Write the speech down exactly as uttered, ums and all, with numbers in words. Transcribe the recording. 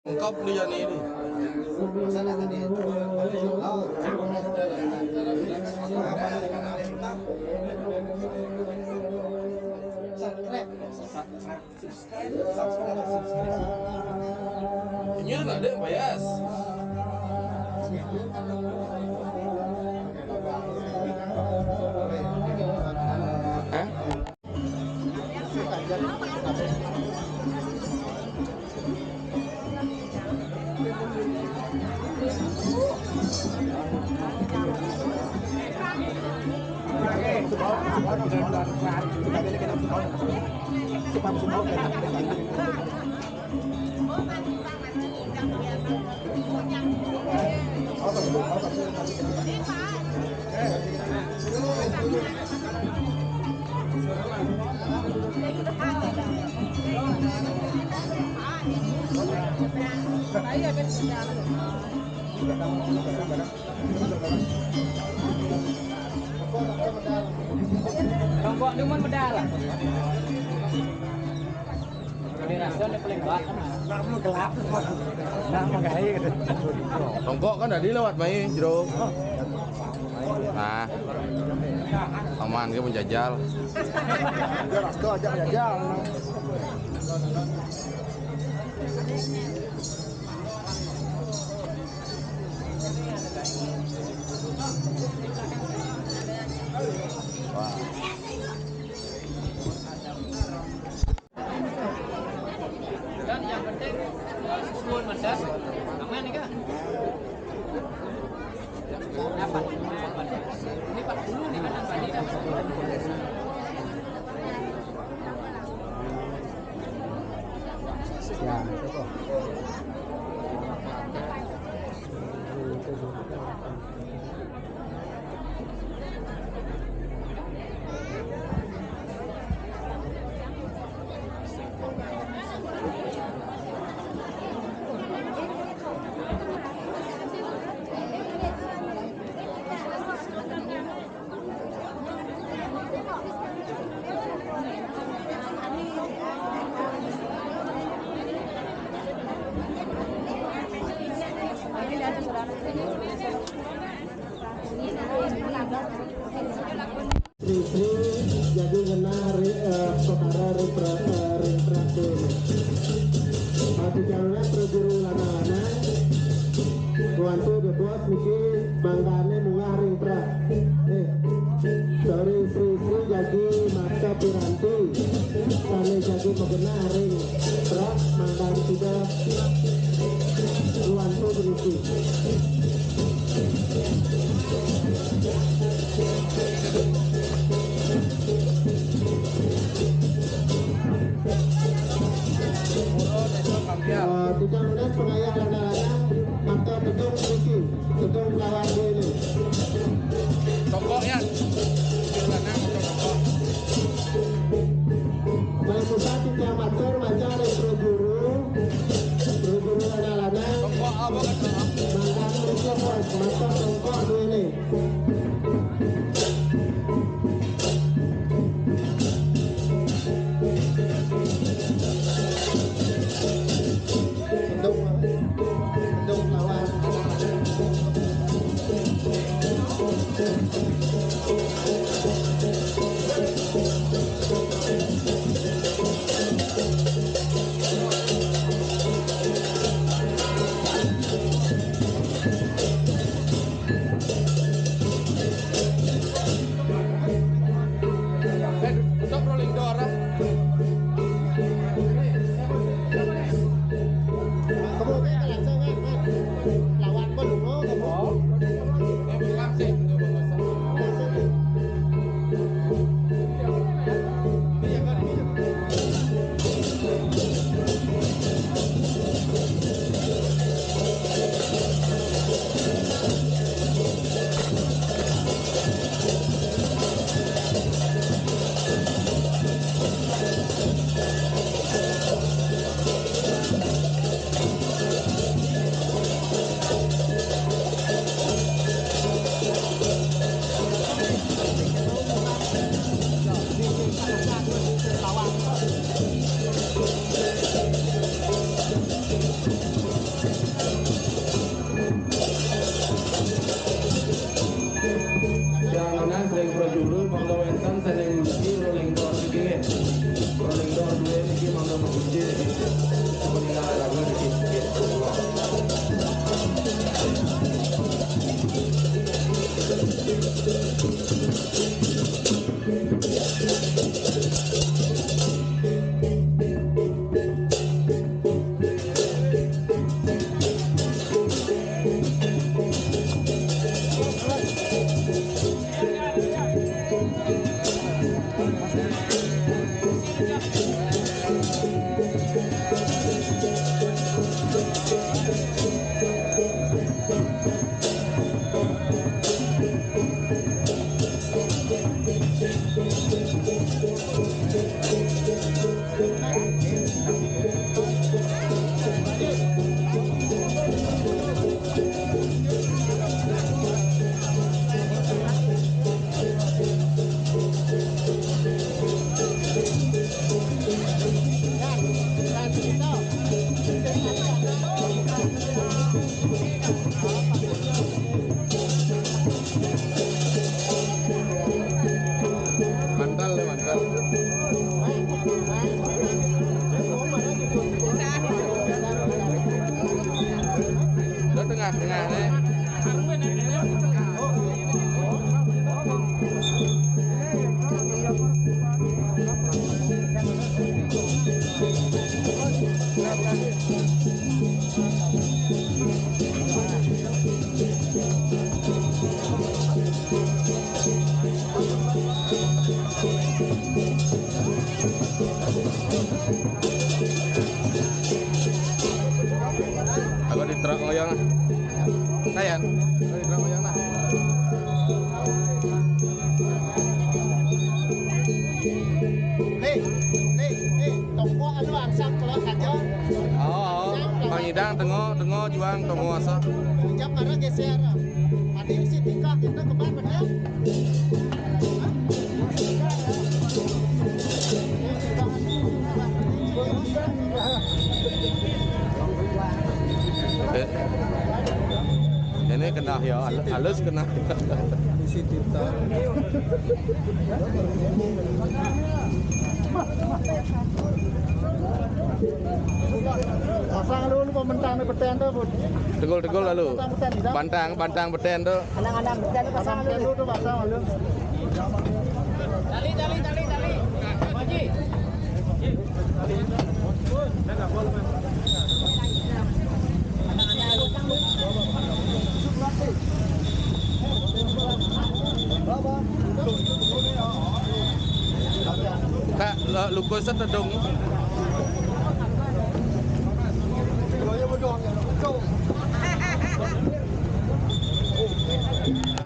Lengkap nih, Jani, ini. Ini ada, Bayas. Hah? Tongkok ni mun medal. Ini rasa ni paling bawah kan. Nak menggahi gitu. Tongkok kan tadi lewat mai jero. Nah, aman ke penjajal. Dia rasa aja jajal. Dan yang penting, eh, susun mantap, aman ya, Kak? Dapat, aman. Ini empat puluh nih, kan, tadi dapat. Ya, itu tuh. Sri-sri, jadi ngenah ri, eh, saudara ri pra-, eh, ring traktir. Ati jalan prajuru lana-lana, wantu debos niki mangkane munggah ring trak. Eh, sorry, sri-sri jagi mata piranti, sane jagi magenah ring trak, mangkane sida wantu berisi. Eh, tukang udas pengayah lana-lana, maka pedung niki, pedung lawan dene. Tongkok ya. Lanang atau tongkok. Kalau Musa tinggal matur, maca ring prajuru, prajuru lana-lana. Tongkok apa kan? Mangkane niki, Bos, maka tongkok duene. Mendung, mendung lawan. Tengah ni. Aku di truk ngoyong. Sayan, aku di truk ngoyong nah. Nih, nih, nih, tongko anu arsap keluar kaca. Oh, oh. Bang Idang tengok, tengok juang tongko arsap. Jam mana geser? Tadi si tingkah kita kemana bener? Eh, ini kena ya, hal-, halus kena. Isi tinta. Pasang dulu pementang ni peten tu, Bud. Tegul-tegul lalu. Pasang peten, tidak? Bantang, bantang peten tu. Anang-anang, jangan pasang dulu. Dulu tu pasang dulu. Tali, tali, tali, tali. Haji. Kak, lu-, lukus tu tedung.